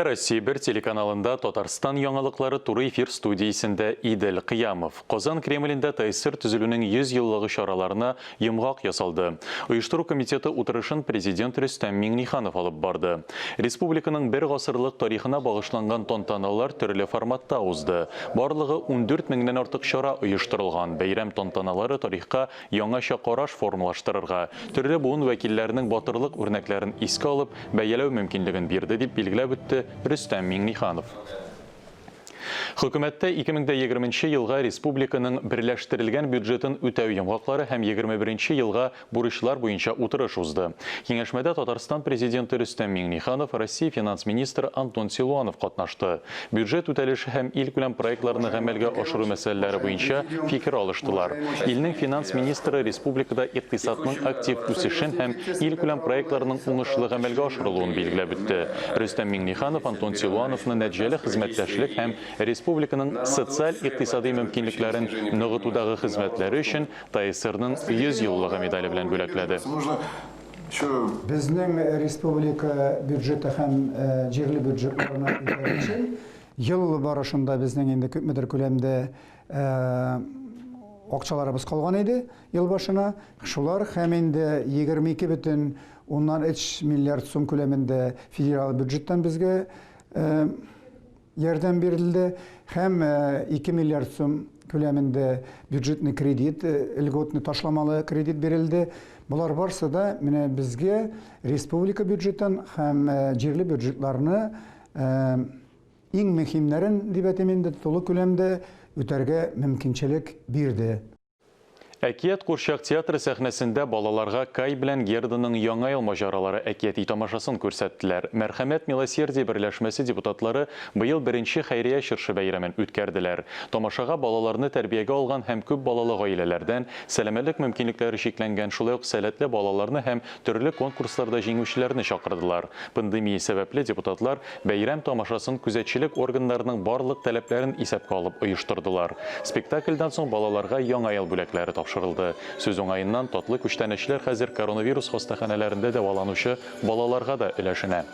Россия бер телеканалында Татарстан яңалыклары туры эфир студиясендә Идел Кыямов. Казан Кремлендә ТССР төзелүнең 100 еллыгы чараларына йомгак ясалды. Оештыру комитеты утырышын президент Рөстәм Миңнеханов алып барды. Республиканың бер гасырлык тарихына багышланган тантаналар төрле форматта узды. Барлыгы 14 меңнән артык чара оештырылган. Бәйрәм тантаналары тарихка яңача караш формалаштырырга, төрле буын вәкилләренең батырлык үрнәкләрен искә алып, бәяләү мөмкинлеген бирде, дип билгеләп үтте Рөстәм Миңнеханов. Хөкүмәттә 2020 нче елга республиканың берләштерелгән бюджетын үтәү йомгаклары һәм 21 нче елга бурычлар буенча утырыш узды. Киңәшмәдә Татарстан Президенты Рөстәм Миңнеханов, Россия финанс министры Антон Силуанов катнашты. Бюджет үтәлеше һәм илкүләм проектларны гамәлгә ашыру мәсьәләләре буенча фикер алыштылар. Илнең финанс министры республикада икътисадның актив үсешен һәм илкүләм проектларның уңышлы гамәлгә ашырылуын билгеләп үтте. Рөстәм Миңнеханов Антон Силуановны нәтиҗәле хезмәттәшлек һәм республиканың социаль-икътисадый мөмкинлекләрен ныгытудагы хезмәтләре өчен ТАССРның 100 еллыгы медале белән бүләкләде. Безнең республика бюджеты һәм җирле бюджетларына үтәр өчен ел барышында безнең инде күпмедер күләмдә акчаларыбыз калган иде ел башына. Шулар һәм инде 22,3 миллиард сум күләмендә федераль бюджеттан безгә Ярдәм бирелде һәм 2 миллиард сум күләмендә бюджетный кредит, льготный ташламалы кредит бирелде. Болар барсы да менә безгә республика бюджетын һәм җирле бюджетларны иң мөһимнәрен дип әйтим инде, тулы күләмдә үтәргә мөмкинчелек бирде. Әкият курчак театры сәхнәсендә балаларга Кай белән Герданың Яңа ел маҗаралары әкияти тамашасын күрсәттеләр. Мәрхәмәт Милосердие берләшмәсе депутатлары быел беренче хәйрия чыршы бәйрәмен үткәрделәр. Тамашага балаларны тәрбиягә алган һәм күп балалы гаиләләрдән, сәламәтлек мөмкинлекләре чикләнгән, шулай ук сәләтле балаларны һәм төрле конкурсларда җиңүчеләрне чакырдылар. Пандемия сәбәпле, депутатлар Бәйрәм тамашасын күзәтчелек органнарының барлык таләпләрен исәпкә алып оештырдылар. Спектакльдән соң балаларга Яңа ел бүләкләре тапшырылды. Сүз уңаеннан, татлы күчтәнәчләр хәзер коронавирус хастаханәләрендә дәваланучы балаларга да өләшенә.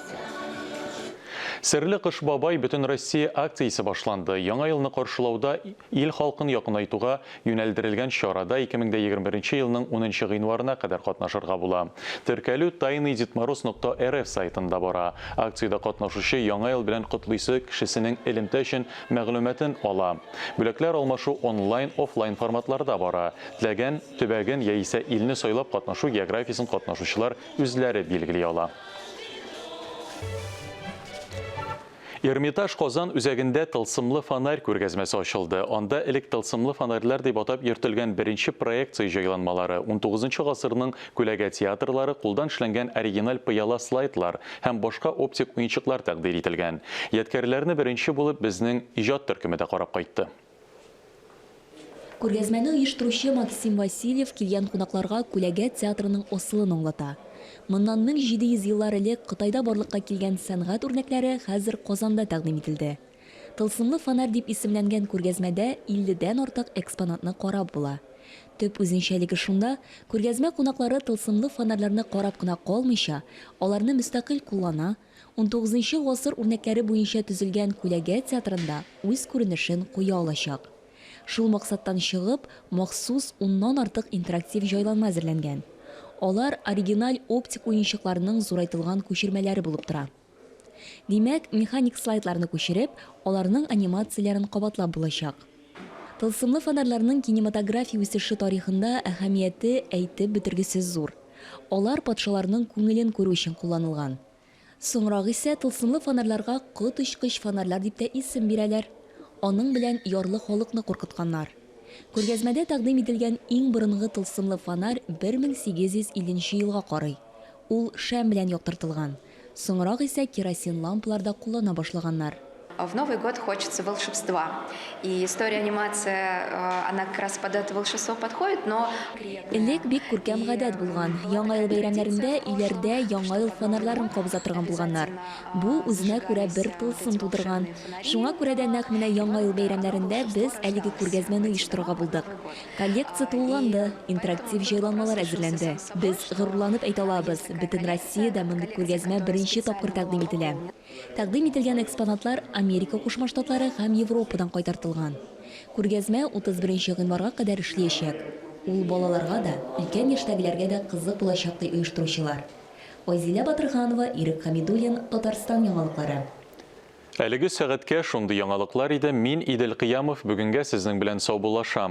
Серле Кыш бабай Бөтенроссия акциясе башланды. Яңа елны каршылауда ил халкын якынайтуга юнәлдерелгән чарада 2021 елның унынчы гыйнварына кадәр катнашырга була. Теркәлү Тайный Дед Мороз нокта рф сайтында бара. Акциядә катнашучы Яңа ел белән котлыйсы кешесенең элемтә өчен мәгълүматын ала. Бүләкләр алмашу онлайн, офлайн форматларда бара. Теләгән төбәген яисә илне сайлап катнашу географиясен катнашучылар үзләре билгели ала. Эрмитаж Казан үзәгендә Тылсымлы фонарь күргәзмәсе ачылды. Анда элек тылсымлы фонарьлар дип атап йөртелгән беренче проекция җайланмалары, унтугызынчы гасырның күләгә театрлары, кулдан эшләнгән оригиналь пыяла слайдлар һәм башка оптик уенчыклар тәкъдир ителгән. Ядкәрләрне беренче булып безнең иҗат төркеме дә карап кайтты. Күргәзмәне оештыручы Максим Васильев килгән кунакларга күләгә театрының асылын аңлата. Моннан 1700 еллар элек Кытайда барлыкка килгән сәнгать үрнәкләре хәзер Казанда тәкъдим ителде. Тылсымлы фонарь дип исемләнгән күргәзмәдә илледән артык экспонатны карап була. Төп үзенчәлеге шунда, күргәзмә кунаклары тылсымлы фонарьларны карап кына калмыйча, аларны мөстәкыйль куллана, Унтугызынчы гасыр үрнәкләре буенча төзелгән Күләгә театрында үз күренешен куя алачак. Шул максаттан чыгып, махсус уннан артык интерактив җайланма әзерләнгән. Алар оригиналь оптик уенчыкларның зурайтылган күчермәләре булып тора. Димәк, механик слайдларны күчереп, аларның анимацияләрен кабатлап булачак. Тылсымлы фонарьларның кинематография үсеше тарихында әһәмияте әйтеп бетергесез зур. Алар патшаларның күңелен күрү өчен кулланылган. Соңрак исә тылсымлы фонарьларга коточкыч фонарьлар дип тә исем бирәләр. Аның белән ярлы халыкны куркытканнар. Күргәзмәдә тәкъдим ителгән иң борынгы тылсымлы фонарь 1850 нче елга карый. Ул шәм белән яктыртылган. Соңрак исә керосин лампалар да куллана башлаганнар. В Новый год хочется волшебства. И история анимация, э, она как раз под это волшебство подходит, но... Элек бик күркәм гадәт булган. Яңа ел бәйрәмнәрендә өйләрдә яңа ел фонарьларын кабыза торган булганнар. Бу үзенә күрә бер тылсым тудырган. Шуңа күрә дә нәкъ менә Яңа ел бәйрәмнәрендә без әлеге күргәзмәне оештырырга булдык. Коллекция тулыланды, интерактив җайланмалар әзерләнде. Без горурланып әйтә алабыз, бөтен Россиядә мондый күргәзмә беренче тапкыр тәкъдим ителә. Тәкъдим ителгән экспонатлар Америка Кушма Штатлары һәм Европадан кайтартылган. Күргәзмә 31 нче гыйнварга кадәр эшлиячәк. Ул балаларга да, өлкән яшьтәгеләргә дә кызык булачак, ди оештыручылар. Айзилә Батырханова, Ирек Хәмидуллин, Татарстан яңалыклары. Әлеге сәгатькә шундый яңалыклар иде. Мин, Идел Кыямов, бүгенгә сезнең белән саубуллашам.